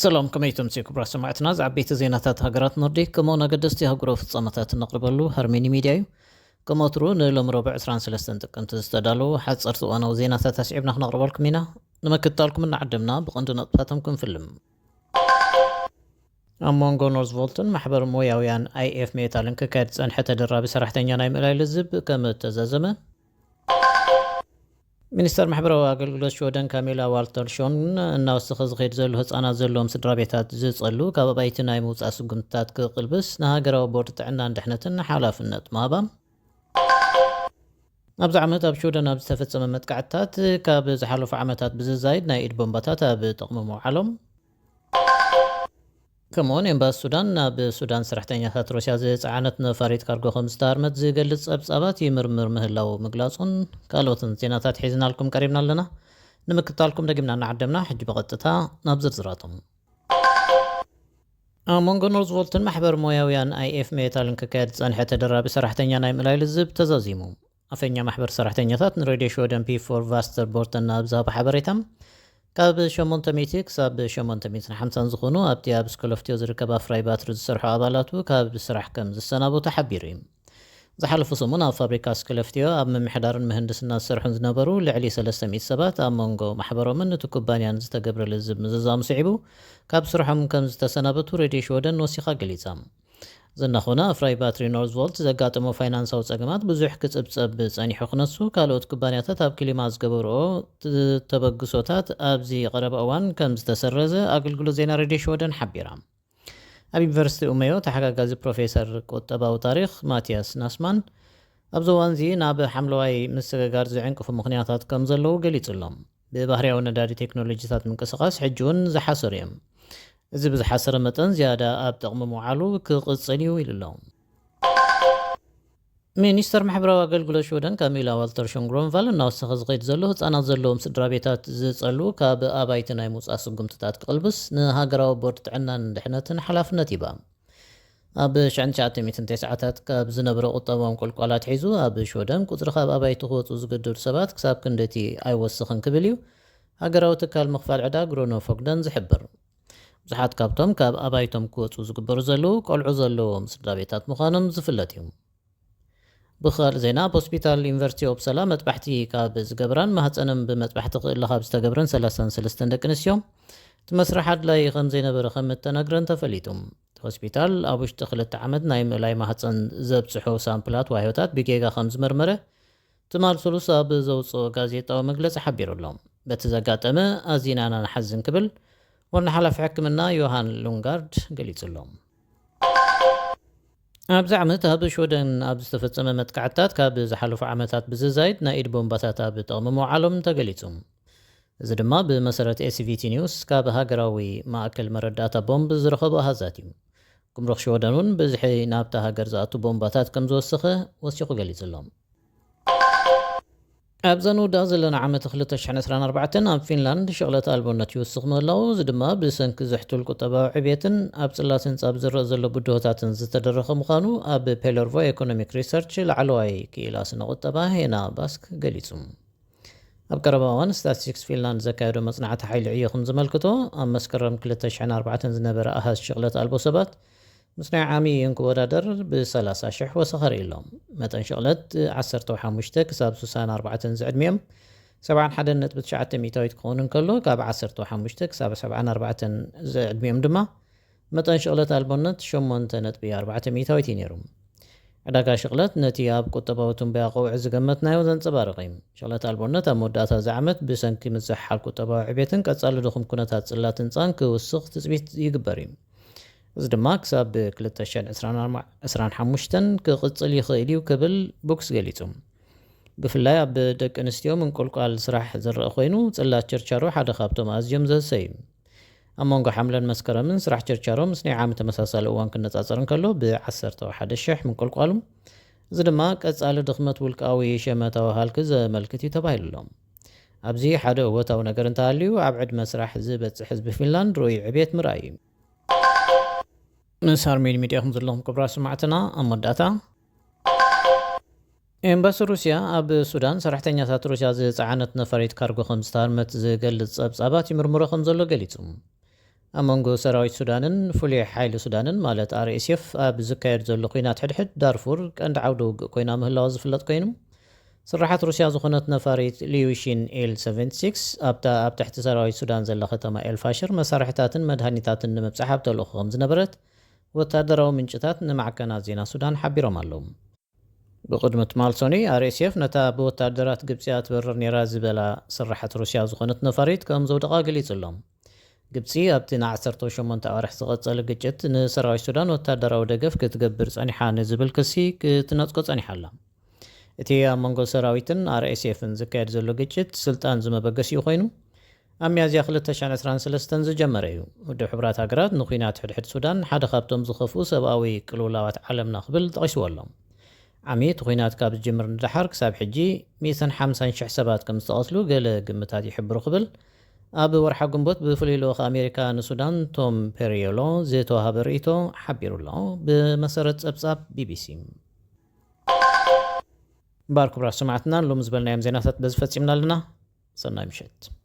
ሰላም፣ ከመይ ትምሲ ክቡራት ሰማዕትና? ዝዓበይቲ ዜናታት ሃገራት ኖርዲክ ከምኡውን ኣገደስቲ ሃገራዊ ፍጻመታት እነቕርበሉ ሃርሜኒ ሚድያ እዩ። ከም ወትሩ ንሎሚ ረቡዕ ዕስራን ሰለስተን ጥቅምቲ ዝተዳለዉ ሓጸርቲ እዋናዊ ዜናታት ኣስዒብና ክነቕርበልኩም ኢና። ንምክትታልኩም እናዓደምና ብቐንዲ ነጥብታቶም ክንፍልም። ኣብ መንጎ ኖርዝቮልትን ማሕበር ሞያውያን ኣይኤፍ ሜታልን ክካየድ ዝጸንሐ ተደራቢ ሰራሕተኛ ናይ ምእላይ ልዝብ ከም እተዛዘመ፣ ሚኒስተር ማሕበራዊ ኣገልግሎት ሽወደን ካሜላ ዋልተር ሾን እናወሰኸ ዝኸይድ ዘሎ ህጻናት ዘለዎም ስድራ ቤታት ዝጸሉ ካብ ኣባይቲ ናይ ምውጻእ ስጉምትታት ክቕልብስ ንሃገራዊ ቦርድ ጥዕናን ድሕነትን ሓላፍነት ምሃባ። ኣብዚ ዓመት ኣብ ሽወደን ኣብ ዝተፈጸመ መጥቃዕትታት ካብ ዝሓለፉ ዓመታት ብዝዛይድ ናይ ኢድ ቦምባታት ኣብ ጥቕሚ ምውዓሎም። ከምኡውን ኤምባሲ ሱዳን ናብ ሱዳን ሰራሕተኛታት ሩስያ ዝጸዓነት ነፋሪት ካርጎ ከም ዝተሃርመት ዝገልጽ ጸብጻባት ይምርምር ምህላው ምግላጹን ካልኦትን ዜናታት ሒዝናልኩም ቀሪብና ኣለና። ንምክትታልኩም ደጊምና እናዓደምና፣ ሕጂ ብቐጥታ ናብ ዝርዝራቶም። ኣብ መንጎ ኖርዝቮልትን ማሕበር ሞያውያን ኣይኤፍ ሜታልን ክካየድ ዝጸንሐ ተደራቢ ሰራሕተኛ ናይ ምእላይ ልዝብ ተዛዚሙ። ኣፈኛ ማሕበር ሰራሕተኛታት ንሬድዮ ሽወደን ፒ ፎር ቫስተር ቦርተን ኣብ ዝሃቦ ሓበሬታ፣ ካብ ሸሞንተ ሚእቲ ክሳብ ሸሞንተ ሚእትን ሓምሳን ዝኾኑ ኣብቲ ኣብ ስኮለፍትዮ ዝርከብ ኣፍራይ ባትሪ ዝሰርሑ ኣባላቱ ካብ ስራሕ ከም ዝሰናበቱ ሓቢሩ እዩ። ዝሓለፉ ሰሙን ኣብ ፋብሪካ ስኮለፍትዮ ኣብ ምምሕዳርን ምህንድስና ዝሰርሑን ዝነበሩ ልዕሊ ሰለስተ ሚእቲ ሰባት ኣብ መንጎ ማሕበሮምን እቲ ኩባንያን ዝተገብረ ልዝብ ምዝዛሙ ስዒቡ ካብ ስርሖም ከም ዝተሰናበቱ ሬድዮ ሽወደን ወሲኻ ገሊጻ። ዝናኾነ ኣፍራይ ባትሪ ኖርዝቮልት ዘጋጠሞ ፋይናንሳዊ ጸገማት ብዙሕ ክጽብጸብ ጸኒሑ ክነሱ፣ ካልኦት ኩባንያታት ኣብ ክሊማ ዝገበርኦ ት-፣ ተበግሶታት ኣብዚ ቀረባ እዋን ከም ዝተሰረዘ ኣገልግሎት ዜና ሬድዮ ሽወደን ሓቢራ። ኣብ ዩኒቨርሲቲ ኡመዮ ተሓጋጋዚ ፕሮፌሰር ቁጠባዊ ታሪኽ ማቲያስ ናስማን፣ ኣብዚ እዋንዚ ናብ ሓምለዋይ ምስግጋር ዝዕንቅፉ ምኽንያታት ከም ዘለዉ ገሊጹ ኣሎ። ብባህርያዊ ነዳዲ ቴክኖሎጂታት ምንቅስቓስ ሕጂ እውን ዝሓሰሩ እዮም። እዚ ብዝሓሰረ መጠን ዝያዳ ኣብ ጥቕሚ ምውዓሉ ክቕጽል እዩ ኢሉ ኣሎ። ሚኒስተር ማሕበራዊ ኣገልግሎት ሽወደን ካሚላ ዋልተር ሾንግሮንቫል እናወሰኸ ዝኸይድ ዘሎ ህጻናት ዘለዎም ስድራ ቤታት ዝጸሉ ካብ ኣባይቲ ናይ ምውጻእ ስጉምትታት ክቕልብስ ንሃገራዊ ቦርድ ጥዕናን ድሕነትን ሓላፍነት ይባ። ኣብ ሽሕን ትሽዓተ ሚእትን ተስዓታት ካብ ዝነበረ ቁጠባዊ ቁልቋል ኣትሒዙ ኣብ ሽወደን ቁጽሪ ካብ ኣባይቲ ክወጹ ዝግደዱ ሰባት ክሳብ ክንደቲ ኣይወስኽን ክብል እዩ ሃገራዊ ትካል ምኽፋል ዕዳ ግሮኖፎግደን ዝሕብር። ብዙሓት ካብቶም ካብ ኣባይቶም ክወጹ ዝግበሩ ዘለዉ ቆልዑ ዘለዎም ስድራ ቤታት ምዃኖም ዝፍለጥ እዩ። ብኻልእ ዜና፣ ኣብ ሆስፒታል ዩኒቨርሲቲ ኦፕሰላ መጥባሕቲ ካብ ዝገብራን ማህፀነን ብመጥባሕቲ ክእለ ካብ ዝተገብረን ሰላሳን ሰለስተን ደቂ ኣንስትዮ እቲ መስርሕ ኣድላዪ ከም ዘይነበረ ከም እተነግረን ተፈሊጡ። እቲ ሆስፒታል ኣብ ውሽጢ ክልተ ዓመት ናይ ምእላይ ማህፀን ዘብፅሑ ሳምፕላት ዋህዮታት ብጌጋ ከም ዝመርመረ ትማል ሰሉስ ኣብ ዘውፅኦ ጋዜጣዊ መግለፂ ሓቢሩ ኣሎ። በቲ ዘጋጠመ ኣዚና ኢና ንሓዝን ክብል ዋና ሓላፊ ሕክምና ዮሃን ሉንጋርድ ገሊጹ ኣሎ። ኣብዚ ዓመት ኣብ ሽወደን ኣብ ዝተፈጸመ መጥቃዕትታት ካብ ዝሓለፉ ዓመታት ብዝዛይድ ናይ ኢድ ቦምባታት ኣብ ጥቕሚ ምውዓሎም ተገሊጹ። እዚ ድማ ብመሰረት ኤስቪቲ ኒውስ ካብ ሃገራዊ ማእከል መረዳእታ ቦምብ ዝረኸቦ ኣሃዛት እዩ። ጉምሩክ ሽወደን እውን ብዝሒ ናብታ ሃገር ዝኣቱ ቦምባታት ከም ዝወሰኸ ወሲኹ ገሊጹ ኣሎ። ኣብዛ ንውዳእ ዘለና ዓመት ክልተ ሽሕን ዕስራን ኣርባዕተን ኣብ ፊንላንድ ሽቕለት ኣልቦነት ይውስኽ ምህላዉ፣ እዚ ድማ ብሰንኪ ዝሕቱል ቁጠባዊ ዕብየትን ኣብ ጽላት ህንጻ ብዝረአ ዘሎ ብድሆታትን ዝተደረኸ ምዃኑ ኣብ ፔለርቮ ኤኮኖሚክ ሪሰርች ላዕለዋይ ክኢላ ስነ ቁጠባ ሄና ባስክ ገሊጹ። ኣብ ቀረባ እዋን ስታትስቲክስ ፊንላንድ ዘካየዶ መጽናዕቲ ሓይሊ ዕዮ ከም ዘመልክቶ፣ ኣብ መስከረም ክልተ ሽሕን ኣርባዕተን ዝነበረ ኣሃዝ ሽቕለት ኣልቦ ሰባት ምስ ናይ ዓሚ እንክወዳደር ብሰላሳ ሽሕ ወሰኸ ርእዩ ኣሎ። መጠን ሽቕለት ዓሰርተ ሓሙሽተ ክሳብ ስሳን ኣርባዕተን ዝዕድሚኦም ሰብዓን ሓደን ነጥቢ ትሽዓተ ሚእታዊት ክኸውን እንከሎ፣ ካብ ዓሰርተ ሓሙሽተ ክሳብ ሰብዓን ኣርባዕተን ዝዕድሚኦም ድማ መጠን ሽቕለት ኣልቦነት ሸሞንተ ነጥቢ ኣርባዕተ ሚእታዊት እዩ ነይሩ። ዕዳጋ ሽቕለት ነቲ ኣብ ቁጠባዊ ትንበያ ቀውዒ ዝገመትናዮ ዘንጸባርቕ እዩ። ሽቕለት ኣልቦነት ኣብ መወዳእታ እዚ ዓመት ብሰንኪ ምዝሕሓል ቁጠባዊ ዕቤትን ቀጻሊ ድኹም ኩነታት ጽላት ህንጻን ክውስኽ ትጽቢት ይግበር እዩ። እዚ ድማ ክሳብ ክልተ ሽሕን ዕስራን ሓሙሽተን ክቕጽል ይኽእል እዩ ክብል ቡክስ ገሊጹ። ብፍላይ ኣብ ደቂ ኣንስትዮ ምንቁልቋል ስራሕ ዝረአ ኮይኑ፣ ጽላት ችርቻሮ ሓደ ካብቶም ኣዝዮም ዘሰዩ። ኣብ መንጎ ሓምለን መስከረምን ስራሕ ችርቻሮ ምስ ናይ ዓሚ ተመሳሳሊ እዋን ክነጻጸር እንከሎ ብ ዓሰርተ ሓደ ሽሕ ምንቁልቋሉ፣ እዚ ድማ ቀጻሊ ድኽመት ውልቃዊ ሸመታዊ ሃልኪ ዘመልክት እዩ ተባሂሉ ኣሎ። ኣብዚ ሓደ እወታዊ ነገር እንተሃልዩ፣ ኣብ ዕድመ ስራሕ ዝበጽሕ ህዝቢ ፊንላንድ ርኡይ ዕብየት ምርኣይ እዩ። ምስ ኣርሜን ሚድያ ከም ዘለኹም ክቡራት ሰማዕትና፣ ኣብ መወዳእታ፣ ኤምባሲ ሩስያ ኣብ ሱዳን ሰራሕተኛታት ሩስያ ዝጸዓነት ነፋሪት ካርጎ ከም ዝተሃርመት ዝገልጽ ጸብጻባት ይምርምሮ ከም ዘሎ ገሊጹ። ኣብ መንጎ ሰራዊት ሱዳንን ፍሉይ ሓይሊ ሱዳንን ማለት ኣር ኤስ ኤፍ ኣብ ዝካየድ ዘሎ ኲናት ሕድሕድ፣ ዳርፉር ቀንዲ ዓውደ ውግእ ኮይና ምህላዋ ዝፍለጥ ኮይኑ፣ ስርሓት ሩስያ ዝኾነት ነፋሪት ሊዩሺን ኤል ሰቨንቲ ሲክስ ኣብታ ኣብ ትሕቲ ሰራዊት ሱዳን ዘላ ከተማ ኤልፋሽር መሳርሕታትን መድሃኒታትን ንምብጻሕ ኣብ ተልእኾ ከም ዝነበረት ወታደራዊ ምንጭታት ንማዕከናት ዜና ሱዳን ሓቢሮም ኣለዉ። ብቕድሚ ትማል ሰኑይ ኣር ኤስ ኤፍ ነታ ብወታደራት ግብጺ እያ ትበርር ነይራ ዝበላ ስርሓት ሩስያ ዝኾነት ነፋሪት ከም ዘውደቓ ገሊጹ ኣሎ። ግብጺ ኣብቲ ን ዓሰርተ ሸሞንተ ኣዋርሕ ዝቐጸለ ግጭት ንሰራዊት ሱዳን ወታደራዊ ደገፍ ክትገብር ጸኒሓ ንዝብል ክሲ ክትነጽጎ ጸኒሓ ኣላ። እቲ ኣብ መንጎ ሰራዊትን ኣር ኤስ ኤፍን ዝካየድ ዘሎ ግጭት ስልጣን ዝመበገሲኡ ኮይኑ፣ ኣብ ሚያዝያ ክልተ ሽሕን ዕስራን ሰለስተን ዝጀመረ እዩ። ውድብ ሕቡራት ሃገራት ንኲናት ሕድሕድ ሱዳን ሓደ ካብቶም ዝኸፍኡ ሰብኣዊ ቅልውላዋት ዓለምና ክብል ጠቒስዎ ኣሎ። ዓሚ እቲ ኲናት ካብ ዝጅምር ንደሓር ክሳብ ሕጂ ሚእትን ሓምሳን ሽሕ ሰባት ከም ዝተቐትሉ ገለ ግምታት ይሕብሩ ክብል ኣብ ወርሓ ግንቦት ብፍሉይ ልኡኽ ኣሜሪካ ንሱዳን ቶም ፔሪዮሎ ዝተዋሃበ ርእይቶ ሓቢሩ ኣሎ። ብመሰረት ጸብጻብ ቢ ቢ ሲ። እምበኣር ክቡራት ሰማዕትና፣ ሎሚ ዝበልናዮም ዜናታት በዚ ፈጺምና ኣለና። ሰናይ ምሸት።